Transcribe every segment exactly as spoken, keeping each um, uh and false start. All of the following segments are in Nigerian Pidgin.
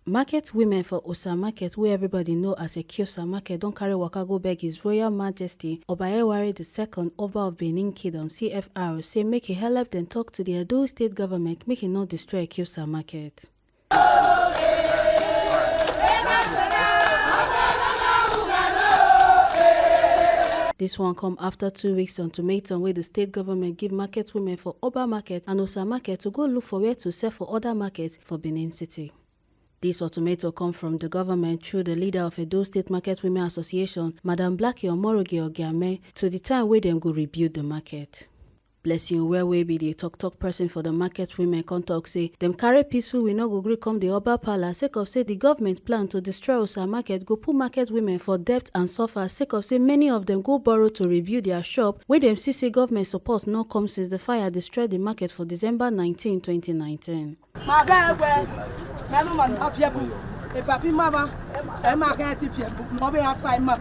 Market women for Osa Market, wey everybody know as Ekiosa Market, don carry waka go beg His Royal Majesty Oba Eware the Second, Oba of Benin Kingdom, C F R, say make he help dem talk to the Edo State government make he no destroy Ekiosa Market. This one come after two weeks ultimatum wey the state government give market women for Oba Market and Osa Market to go look for where to sell for other markets for Benin City. This ultimatum come from the government through the leader of Edo State Market Women Association, Madam Blackie Omoroge Ogiame, to the time wey dem go rebuild the market. Blessing Uwe, wey be the talk talk person for the market women, come talk say dem carry peaceful we no go gree come the Oba Palace sake of say the government plan to destroy Osa Market go put market women for debt and suffer sake of say many of dem go borrow to rebuild their shop wey dem see say government support no come since the fire destroy the market for December nineteen, twenty nineteen. Ma ga egbe, ma no man ma fie bu. E papi mama, e ma ga ti fie bu. No be asai ma.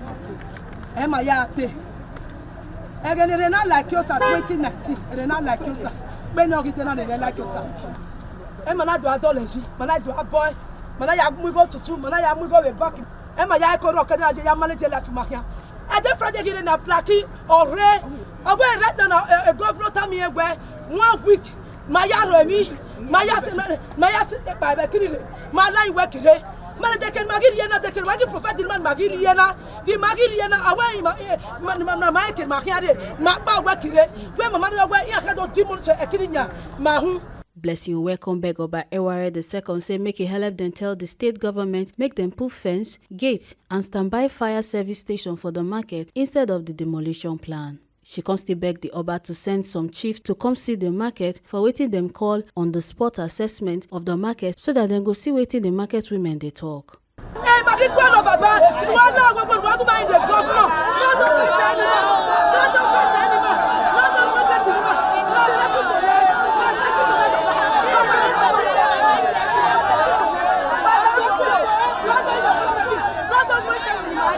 E ma ya te. E ga ne na like Osa twenty nineteen. E na like Osa. Be no gi te na ne like Osa. E ma na do adolescent, ma na do boy, ma na ya mu go susu, ma na ya mu go we back. E ma ya ko ro ka ya manage life ma ya. E de Friday gi na plaki ore. Ogbe right now, e, e governor tami egbe one week. Ma ya ro mi, ma ya se, ma, ma ya se, e, pa be kiri re. Ma la iwe kire. Ma le de ke ma gi ri na, de ke ma gi prophet di man ma gi ri na. Di ma gi ri na, awe ma, e, ma, ma, ma, ma ke ma ya re. Ma pa we kire. We ma ma we ya ka do di mo se e kiri nya. Ma hu. Blessing Uwe come beg Oba Eware the second say make he help dem tell the state government make dem put fence, gate, and standby fire service station for the market instead of the demolition plan. She come still beg the Oba to send some chief to come see the market for wetin dem call on the spot assessment of the market so that dem go see wetin the market women dey talk. Hey, Maki Kwano Baba, you are now going to go my the governor. No, don't face any man. No, don't face any man. No, don't go get any man. No, let it go. No, let it go. No, don't go get any man.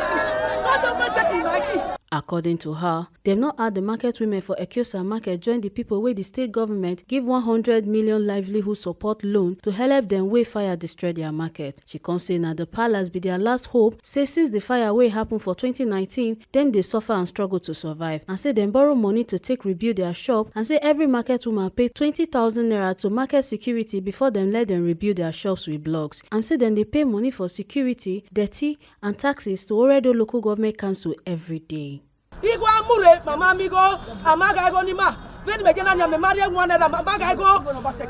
No, don't go get any man. According to her, dem no add the market women for Ekiosa Market join the people wey the state government give one hundred million livelihood support loan to help dem wey fire destroy their market. She come say na the palace be their last hope, say since the fire wey happen for twenty nineteen, dem dey suffer and struggle to survive, and say dem borrow money to take rebuild their shop, and say every market woman pay twenty thousand naira to market security before dem let dem rebuild their shops with blocks, and say dem dey pay money for security, dirty, and taxes to Oredo Local Government Council every day. Igwe amure, mama migo, amaga ego nima. Then me gena nya me mari one naira, mama ga ego.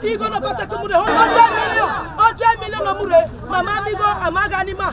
Igo no pasa kumure, hundred million, hundred million no mure, mama migo, amaga nima.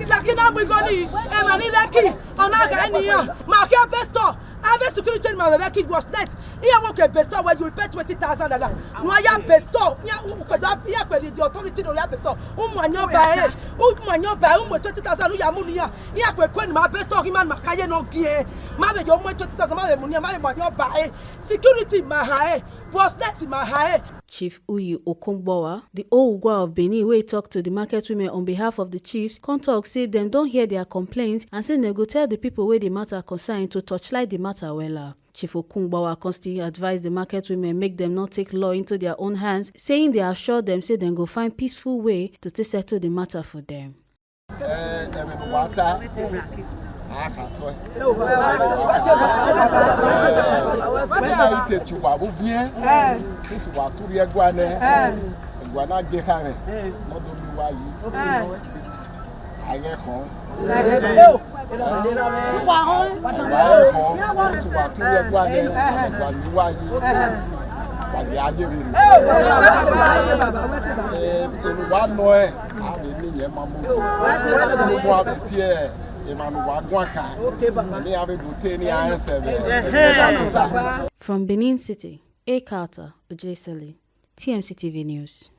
Lakina migo ni, e mani leki, onaga ni ya. Ma ke besto, ave security ma be ki was net. Iya wo ke besto where you pay twenty thousand naira. No ya besto, ya ko da, ya ko the authority no ya besto. Umu anyo ba e, umu anyo ba, umu twenty thousand ya mu ni ya. Iya kwe kwe ni ma besto ki man ma kaye no gie. Ma be yo mo twenty thousand, ma be mu ni, ma be mo yo ba e. Security ma ha e. Was net ma ha e. Chief Uyi Okungbowa, the Ougwa of Benin, wey talk to the market women on behalf of the chiefs, come talk say dem don hear their complaints and say dem go tell the people wey the matter concern to torchlight the matter wella. Chief Okungbowa come still advise the market women make dem no take law into their own hands, saying they assure them say dem go find peaceful way to take settle the matter for them. Eh, emi no wata. Ah, ka so. Ena ite tu wa bu vie. Sisi wa tu ri egwa ne. Egwa na de ka ne. No do mi wa yi. Aye kon. Wa ho. Wa ho. Sisi wa tu ri egwa ne. Egwa mi wa yi. Wa de aye re. Eh, enu wa no e. Ave ni ye ma mo. Mo ave tie, e ma no wa gwa ka. Ni ave do te ni a se ve. From Benin City, A Carter, Ojesele, T M C T V News.